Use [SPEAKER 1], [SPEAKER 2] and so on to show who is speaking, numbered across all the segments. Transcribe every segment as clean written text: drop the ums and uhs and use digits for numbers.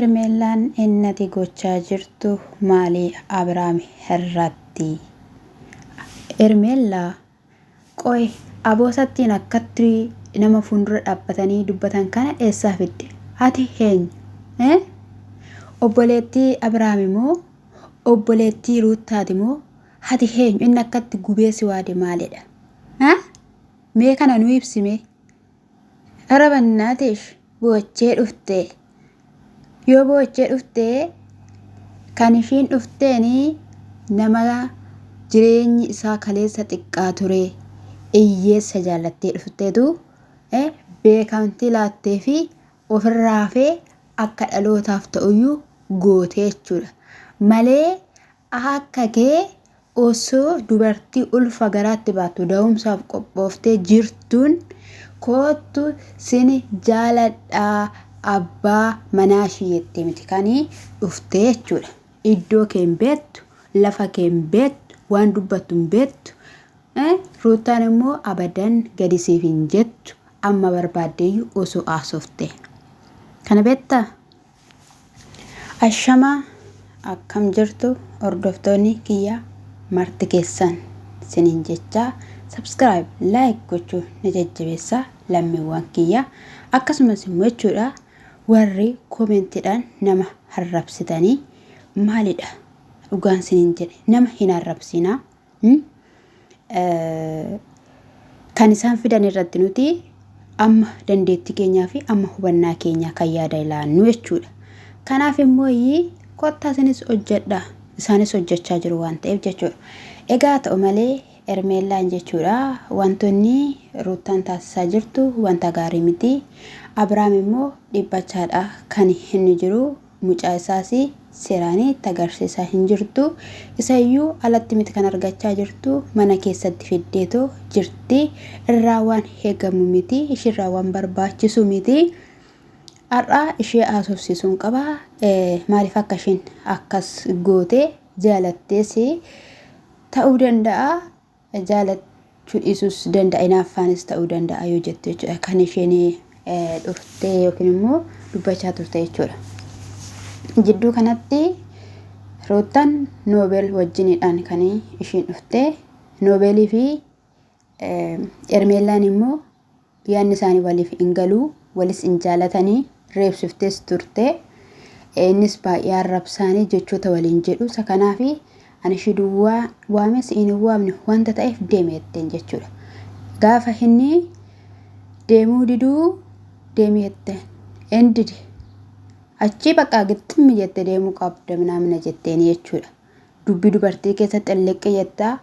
[SPEAKER 1] Hermeellaan innati gochaa jirtu maali Abiraam irratti? Hermeellaa qoy aboosattiin akkatti nama fuuldura dhaabbatanii dubbatan kana eessaa fidde? Ati eenyu? Eh? Obboleettii Abiraami moo? Obboleettii Ruuttaati moo? Ati eenyu? Inni akkatti gubee si waade maalidha? Ha? Mee kana nu ibsi mee? Ara bannaatesh boochee dhufte. Yoo boochee dhufte kan ishiin dhufteen nama jireenyi isaa kaleessa xiqqaa ture hiyyeessa jaallattee dhufteetu beekamtii laattee fi ofirraa hafee akka dhalootaaf ta'uyyuu gootee jechuudha. Malee Akka kee osoo dubartii ulfa garaatti baattu da'umsaaf qophooftee jirtuun koottu sin jaaladha abbaa manaashii jettee miti kan dhuftee jechuudha. Iddoo kee hin beektu, lafa kee hin beektu, waan dubbattu hin beektu. Ruuttaan immoo abadan gadi siif hin jettu amma barbaaddeeyyuu osoo haasofte. Kana beektaa? Ashamaa akkam jirtu hordoftoonni kiyya marti keessan sinin jechaa subscribe like gochuun na jajjabeessaa lammiiwwan kiyya akkasumas immoo jechuudha warri koomentiidhaan nama arrabsitanii maalidha dhugaan sinin jedhe nama hin arrabsinaa. Kan isaan fidan irratti nuti amma dandeettii keenyaa fi amma hubannaa keenyaa kan yaada ilaannu jechuudha. Kanaaf immoo kottaa isinis hojjedha. Isaanis hojjechaa jiru waan ta'eef jechuudha. Egaa ta'u malee Hermeellaan jechuudha wantoonni Ruuttaan taasisaa jirtu wanta gaarii miti. Abiraam immoo dhiphachaadha kan inni jiru. Mucaa isaas seeraan itti agarsiisaa hin jirtu. Isayyuu alatti miti kan argachaa jirtu mana keessatti fiddeetoo jirti. Irraa waan eegamu miti. Ishiirraa waan barbaachisu miti. Har'a ishee haasofsiisuun qaba. Maaliif akka isheen akkas goote jaalattees ta'uu danda'a. Jaalachuu dhiisuus danda'a hinaaffaanis ta'uu danda'a yoo jettu jechuudha kan isheen dhuftee yookiin immoo dubbachaa turte jechuudha. Jidduu kanatti Ruuttaan Noobel wajjiniidhaan kan ishiin dhuftee Noobeelii fi Ermeellaan immoo Yaadni isaanii waliif hin galu, walis hin jaalatanii, reebsiftees turte. Innis baay'ee arrabsaanii jechoota waliin jedhu. Isa kanaaf ani ishii duwwaa waame si'iin hin waamne wanta ta'eef deeme jetteen jechuudha. Gaafa inni deemuu diduu deemi jetteen. Inni dide. Achii bakka gixximmi jette deemuu qabda minaamina jetteen jechuudha. Dubbii dubartii keessa xelleqqi jetta,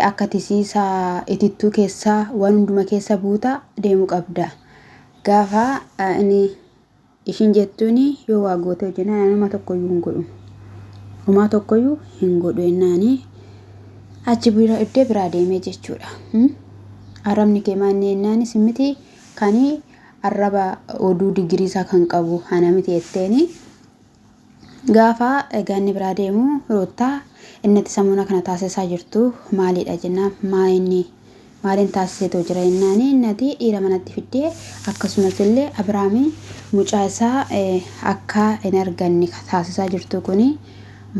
[SPEAKER 1] akka tisiisa itittuu keessa waan hunduma keessa buuta deemu qabda. Gaafa inni ishiin jettuun yoo waa goote hojjennaan ani homaa tokkoyyuu hin godhu. Homaa tokkoyyuu hin godhu jennaani achi bira iddoo biraa deemee jechuudha. Arrabni kee maanni jennaanis miti kan arraba oduu digirii isaa kan qabu ana miti jetteeni. Gaafa egaa inni biraa deemu Ruuttaa inni ati samuuna kana taasisaa jirtu maalidha jennaan maa inni maaliin taasiseetoo jira jennaan inni ati dhiira manatti fiddee akkasumas illee Abiraamii mucaa isaa akka hin arganne taasisaa jirtu kuni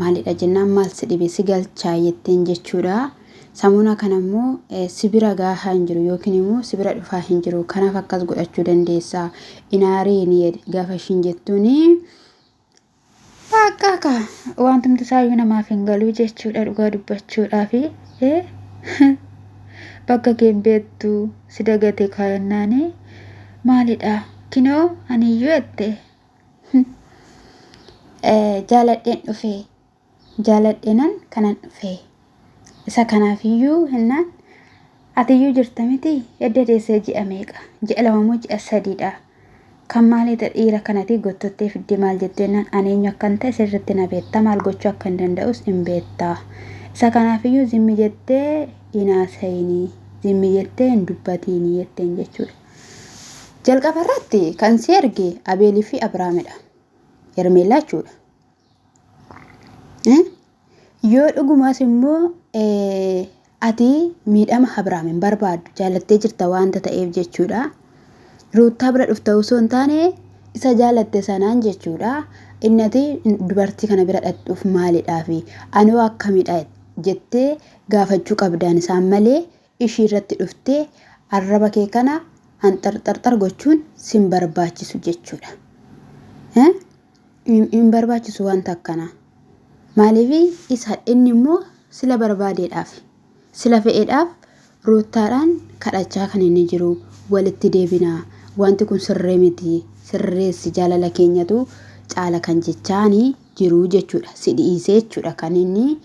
[SPEAKER 1] maalidha jennaan maal si dhibe si galchaa jetteen jechuudha. Samuuna kana immoo si bira gaahaa hin jiru yookiin immoo si bira dhufaa hin jiru kanaaf akkas godhachuu dandeessa inaariin gaafa ishiin jettuuni. Bakka ka wantumti isaayyuu namaaf hin galuu jechuudha dhugaa dubbachuudhaafi bakka kee hin beektu si dagate kaayannaani maalidha kinoo aniyyuu jette jaaladheen dhufe jaaladheenan kanan dhufe isa kanaafiyyuu hennaan atiyyuu jirta miti edda deessee ji'a meeqa ji'a 2 moo ji'a sadiidha kan maaliidha dhiira kanati gottottee fiddee maal jettu jennaan ani eenyu akkan ta'e sirriitti na beekta maal gochuu akka hin danda'us hin beekta isa kanaafiyyuu zimmi jettee hin haasa'inii zimmi jettee hin dubbatiinii jetteen jechuudha. Jalqaba irratti kan si erge Abeelii fi Abiraamidha. Hermeellaa jechuudha. Yoo dhugumas immoo ati miidhama Abrahaam hin barbaaddu jaalattee jirta waanta ta'eef jechuudha. Ruuttaa bira dhufta osoo hin taane isa jaalatte sanaan jechuudha. Inni ati dubartii kana bira dhaqxuuf maalidhaafi? Anoo akkamidha jettee gaafachuu qabdaan isaan malee ishii irratti dhuftee arraba kee kana hanxarxarxar gochuun sin barbaachisu jechuudha. Hin barbaachisu wanta akkanaa. Maaliif isa inni immoo sila barbaadeedhaaf sila fe'eedhaaf Ruuttaadhaan kadhachaa kan inni jiru walitti deebinaa wanti kun sirrii miti sirreessi jaalala keenyatu caala kan jechaani jiru jechuudha. Si dhiisee jechuudha kan inni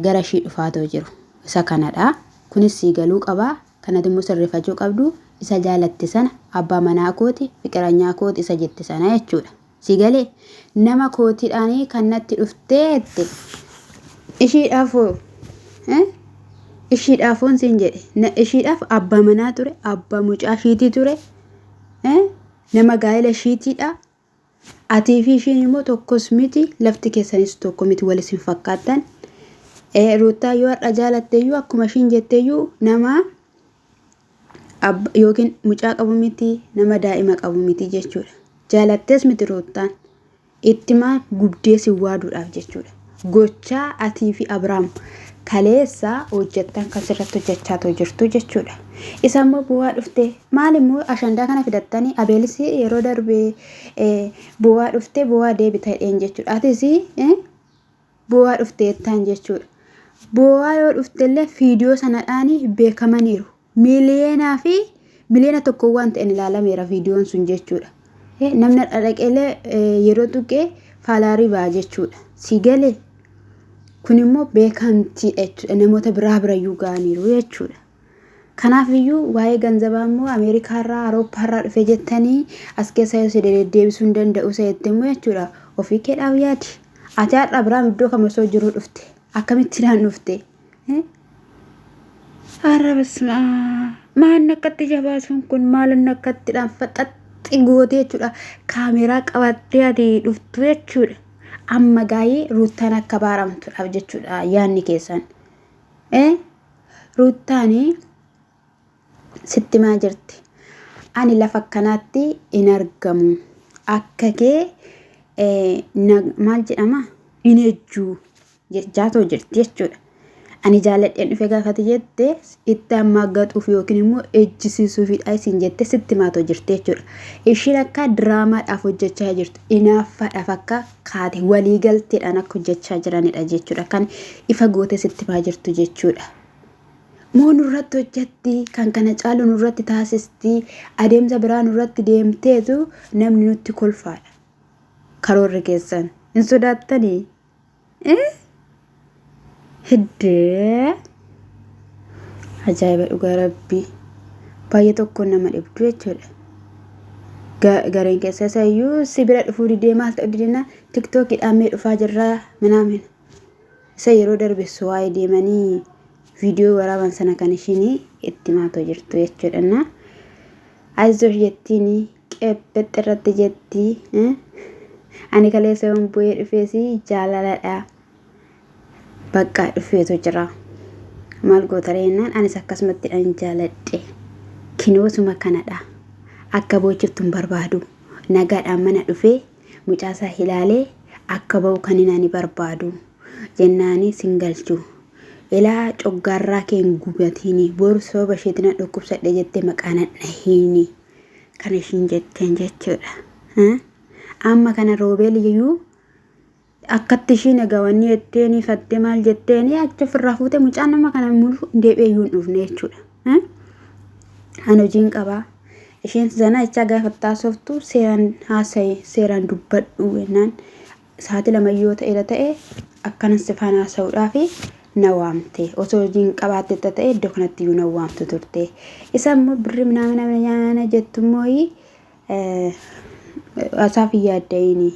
[SPEAKER 1] gara ishii dhufaatoo jiru isa kanadha. Kunis sii galuu qaba. Kanati immoo sirreeffachuu qabdu isa jaalatte sana abbaa manaa kooti fiqiranyaa kooti isa jette sana jechuudha. Si galee nama kootiidhaan kan natti dhuftee jette ishiidhaaf ishiidhaafoon siin jedhe ishiidhaaf abbaa manaa ture abbaa mucaa ishiitii ture nama gaa'ela ishiitiidha. Atii fi ishiin immoo tokkos miti lafti keessanis tokko miti walis hin fakkaattan. Ruuttaa yoo har'a jaalatteeyyuu akkuma ishiin jetteeyyuu nama yookiin mucaa qabu miti nama daa'ima qabu miti jechuudha. Jaalattees miti Ruuttaan. Ittimaa gubdee si waaduudhaaf jechuudha. Gochaa atii fi Abrahaam kaleessa hojjettan kan sirratti hojjechaa too jirtu jechuudha. Isa immoo bu'aa dhuftee maal immoo ashandaa kana fidattanii Abeelis yeroo darbe bu'aa dhuftee bu'aa deebita jedheen jechuudha. Atis Boo'aa dhufte jettaan jechuudha. Boo'aa yoo dhuftellee fiidiyoo sanadhaan beekamaniiru. Miiliyeenaa fi miliyoona tokko waan ta'een ilaalameera viidiyoon sun jechuudha. Namni dhaqeellee yeroo tuqee faalaarii ba'a jechuudha. Si galee kun immoo beekamtiidha jechuudha. Namoota biraa birayyuu ga'aniiru jechuudha. Kanaaf iyyuu waa'ee ganzabaa immoo Ameerikaarraa Awurooppaarraa dhufe jettanii as keessa yoo si deddeebisuu hin danda'u isa jette immoo jechuudha ofii keedhaaf yaadi. Ati har'a Abiraam iddoo kam osoo jiruu dhufte? Akkamitti naan dhufte? Har'a basmaa maal akkatti jabaasuun kun maal akkatti faxaxxi gootee jechuudha kaameeraa qabattee ati dhuftu jechuudha. Amma gaa'ee ruuttaan akka baaramtuudhaaf jechuudha yaadni keessan. Ruuttaani sitti himaa jirti. Ani lafa akkanaatti hin argamu. Akka kee maal jedhama hin ejjuu jechaatoo jirti jechuudha. Ani jaalladheen dhufe gaafati jette itti ammaaggaxuuf yookiin immoo ejjisiisuufidha isin jette sitti himaatoo jirti jechuudha. Ishiin akka diraamaadhaaf hojjechaa jirtu inaaffaadhaaf akka kaate waliigalteedhaan akka hojjechaa jiranidha jechuudha. Kan ifa gootee sitti himaa jirtu jechuudha. Moo nurratti hojjetti kan kana caalu nurratti taasisti adeemsa biraa nurratti deemteetu namni nutti kolfaadha. Karoorri keessan hin sodaattanii? Hiddee ajaa'iba dhugaa rabbii baay'ee tokkoon nama dhibdu jechuudha. Gareen keessa isa iyyuu si bira dhufuu didee maal ta'u didina tiktookiidhaan mee dhufaa jirraa minaamin. Isa yeroo darbe suwaayee deemanii viidiyoo waraaban sana kan ishiin itti maatoo jirtu jechuudha. Na ayizoosh jettiin qephexxe irratti jetti. Ani kaleessa yoon bu'ee dhufees jaalaladha. Bakka dhufeetu jira. Maal goota jennaan anis akkasumatti dhan jaaladhe. Kinoosuma kanadha. Akka boochiftu hin barbaadu. Nagaadhaan mana dhufee mucaasaa ilaalee akka ba'u kan hin ani barbaadu jennaani sin galchu. Ilaa coggaarraa kee hin gubatiini boru sababa isheetiin nan dhukkubsadhe jettee maqaa nan dhahiini kan ishiin jetteen jechuudha. Amma kana roobeel iyyuu akkatti ishiin egaa wanni jetteeni fattee maal jetteeni achi ofirraa fuute mucaan nama kana mulu deebi'ee iyyuu hin dhufne jechuudha. An hojiin qabaa. Isheen sana jechaa gaafa taasoftu seeraan haasa'i seeraan dubbadhu jennaan sa'aatii 2 yoo ta'eera ta'e akkanan si faana haasa'uudhaaf na waamte osoo hojiin qabaattetta ta'e iddoo kanatti iyyuu na waamtu turte. Isa immoo birri minaamina nyaana jettu immoo isaaf hin yaadda'iini.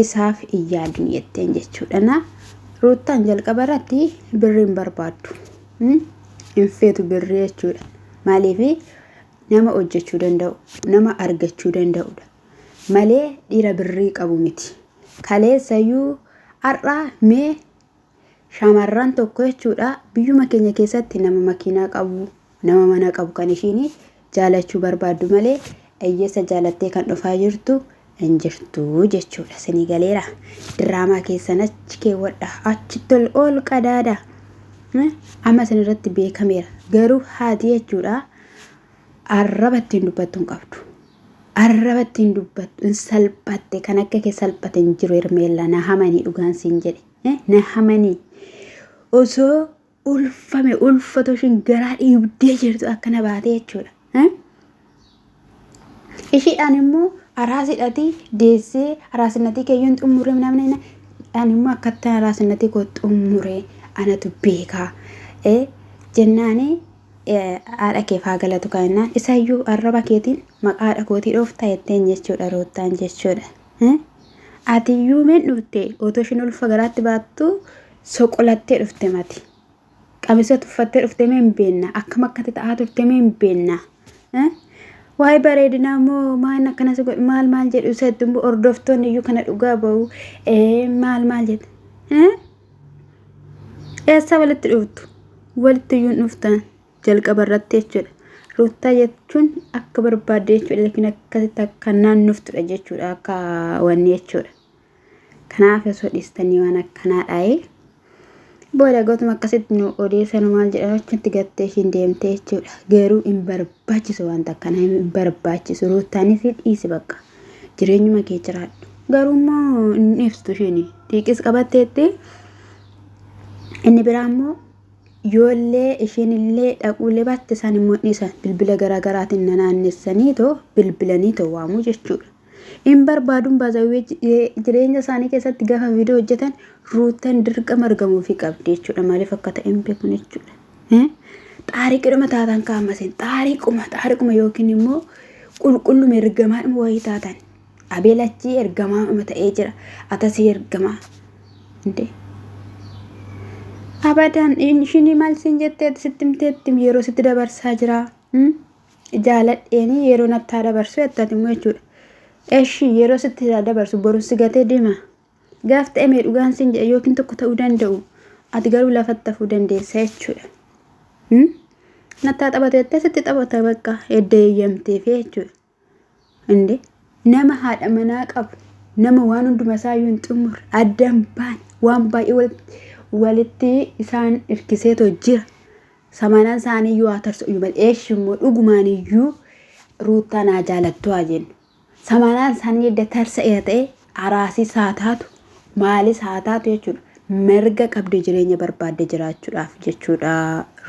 [SPEAKER 1] Isaaf hin yaadin jetteen jechuudha. Na Ruuttaan jalqaba irratti birri hin barbaaddu. Hin feetu birri jechuudha. Maaliif nama hojjechuu danda'u, nama argachuu danda'udha. Malee dhiira birrii qabu miti. Kaleessayyuu har'a mee shamarran tokko jechuudha biyyuma keenya keessatti nama makiinaa qabu, nama mana qabu kan ishiin jaalachuu barbaaddu malee hiyyeessa jaalattee kan dhufaa jirtu hin jirtu jechuudha. Isinii galeera. Diraamaa keessan achi keewwadha. Achitti ol ol qadaada. Amma isin irratti beekameera. Garuu haati jechuudha arraba ittiin dubbattu hin qabdu. Arraba ittiin dubbattu hin salphatte kan akka kee salphate hin jiru Hermeellaa na hamanii dhugaan siin jedhe. Na hamanii. Osoo ulfame ulfatoo ishiin garaa dhiibdee jirtu akkana baatee jechuudha. Ishiidhaan immoo araasidhatii deessee araasinatii keeyyoon xumuree namni ani immoo akkattaan araasinatii koo xumuree anatu beekaa jennaani haadha keef haa galatu kan jennaan isayyuu arraba keetiin maqaa haadha kootii dhooftaa jetteen jechuudha roottaan jechuudha. Atiyyuu meen dhufte otoo ishiin ulfa garaatti baattu soqolattee dhufte mati. Qamisa tuffattee dhuftee mee hin beenna. Akkam akkatti ta'aa turte mee hin beenna. Waa'ee bareedinaa immoo maal akkana si godhu maal maal jedhu isa itti immoo hordoftoonni iyyuu kana dhugaa ba'u maal maal jedhu. Eessa walitti dhuftu? Walitti iyyuu hin dhuftan jalqaba irratti jechuudha. Ruuttaa jechuun akka barbaadde jechuudha. Lakin akkasitti akka naannoftudha jechuudha. Akka wanni jechuudha. Kanaaf osoo dhiistanii waan akkanaa dhaa'ee booda gootuma akkasitti nu odeessanu maal jedhan achitti gattee ishiin deemtee jechuudha. Garuu hin barbaachisu wanta akkanaa hin barbaachisu. Ruuttaanis dhiisi bakka jireenyuma kee jiraadhu. Garuu immoo hin dhiiftu ishiin xiiqis qabatteetti inni biraa immoo yoollee ishiin illee dhaquullee baatte isaan immoo dhiisan bilbila garaa garaatiin nanaannessanii too bilbilanii too waamuu jechuudha. Hin barbaadun baazawwee jireenya isaanii keessatti gaafa viidiyoo hojjetan ruuttan dirqama argamuufii qabdi jechuudha. Maaliif akka ta'e hin beekun jechuudha. Xaariqidhuma taatan kaamasin xaariquma xaariquma yookiin immoo qulqulluma ergamaadhuma wayii taatan. Abeel achii ergamaadhuma ta'ee jira. Atasii ergamaa. Indee. Abadaan ishiin maal siin jetteetti sitti himteetti yeroo sitti dabarsaa jira. Jaaladheeni yeroo natti haa dabarsu jette ati immoo jechuudha. Eshi yeroo sitti haa dabarsu boru si gatee deema. Gaaf ta'e mee dhugaan siin jedha yookiin tokko ta'uu danda'u. Ati garuu lafatti hafuu dandeessa jechuudha. Natti haa taphatu jettee sitti taphata bakka edda eeyyamteefi jechuudha. Inde nama haadha manaa qabu nama waan hunduma isaa iyyuu hin xumurre addaan baane waan baay'ee walitti isaan hirkiseetoo jira. Samanaan isaanii iyyuu haa tarsu iyyuu malee eeshi immoo dhugumaan iyyuu ruuttaa naa jaalattu haa jennu. Samanaan isaanii edda tarsa'eera ta'e araasis haa taatu maalis haa taatu jechuudha. Mirga qabdi jireenya barbaadde jiraachuudhaaf jechuudha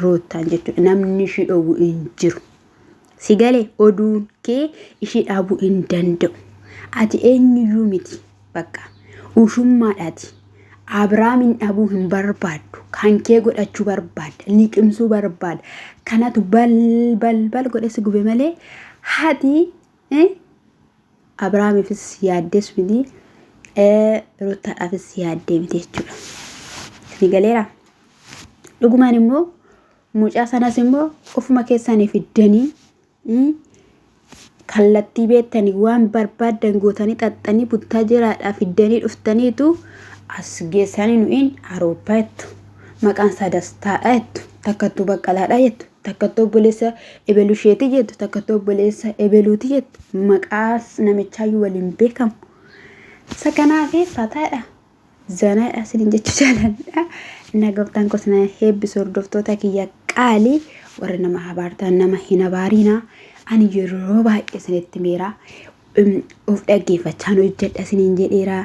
[SPEAKER 1] ruuttaan jechuudha. Namni ishii dhowwu hin jiru. Si gale oduun kee ishii dhaabuu hin danda'u. Ati eenyuyyuu miti. Bakka ushummaadha ati. Abraamin dhabuu hin barbaaddu. Kan kee godhachuu barbaadda. Liqimsuu barbaadda. Kanatu bal bal bal godhe si gube malee haati Abrahaamiifis yaaddees miti Ruttaadhaafis yaaddee miti jechuudha. Si galeera. Dhugumaan immoo Mucaa sanas immoo ofuma keessanii fiddanii kallattii beektanii waan barbaaddan gootanii xaxxanii buttaa jiraadhaa fiddanii dhuftaniitu as geessanii nu'iin Awurooppaa jettu. Maqaan isaa Dastaadha jettu. Takkattuu Baqqalaadha jettu. Takkattuu obboleessa ebelusheeti jettu. Takkattuu obboleessa ebeluuti jettu. Maqaa namichaayyuu waliin beekamu. Isa kanaaf fataadha. Zanaadha isiniin jechuu jaaladha. Innaa gooftaan koo isin eebbisu hordoftoota kiyya qaalii warri nama abaartan nama hin abaariina. Ani yeroo baay'ee isinitti meera. Of dhaggeeffachaan hojjedha isiniin jedheera.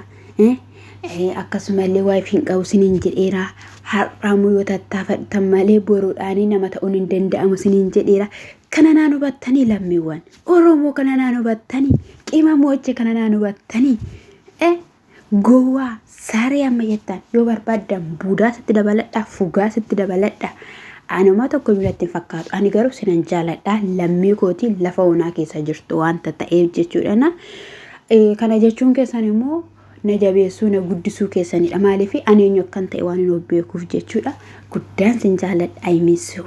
[SPEAKER 1] Akkasumallee waayif hin qabu isiniin jedheera. Har'aamuu yoo tattaafadhan malee boruudhaanii nama ta'uun hin danda'amu isiniin jedheera. Kana naan hubattanii lammiiwwan Oromoo kana naan hubattanii qimamooche kana naan hubattanii. Gowwaa saree amma jettan yoo barbaaddan buudaa sitti dabaladha fugaa sitti dabaladha. Anuma tokko iyyuu natti hin fakkaatu. Ani garuu sinan jaaladha lammii kootii lafa onaa keessa jirtu wanta ta'eef jechuudha. Na kana jechuun keessan immoo na jabeessuu na guddisuu keessanidha. Maaliif ani eenyu akkan ta'e waan hin of beekuuf jechuudha. Guddaan sin jaaladha. I miss you.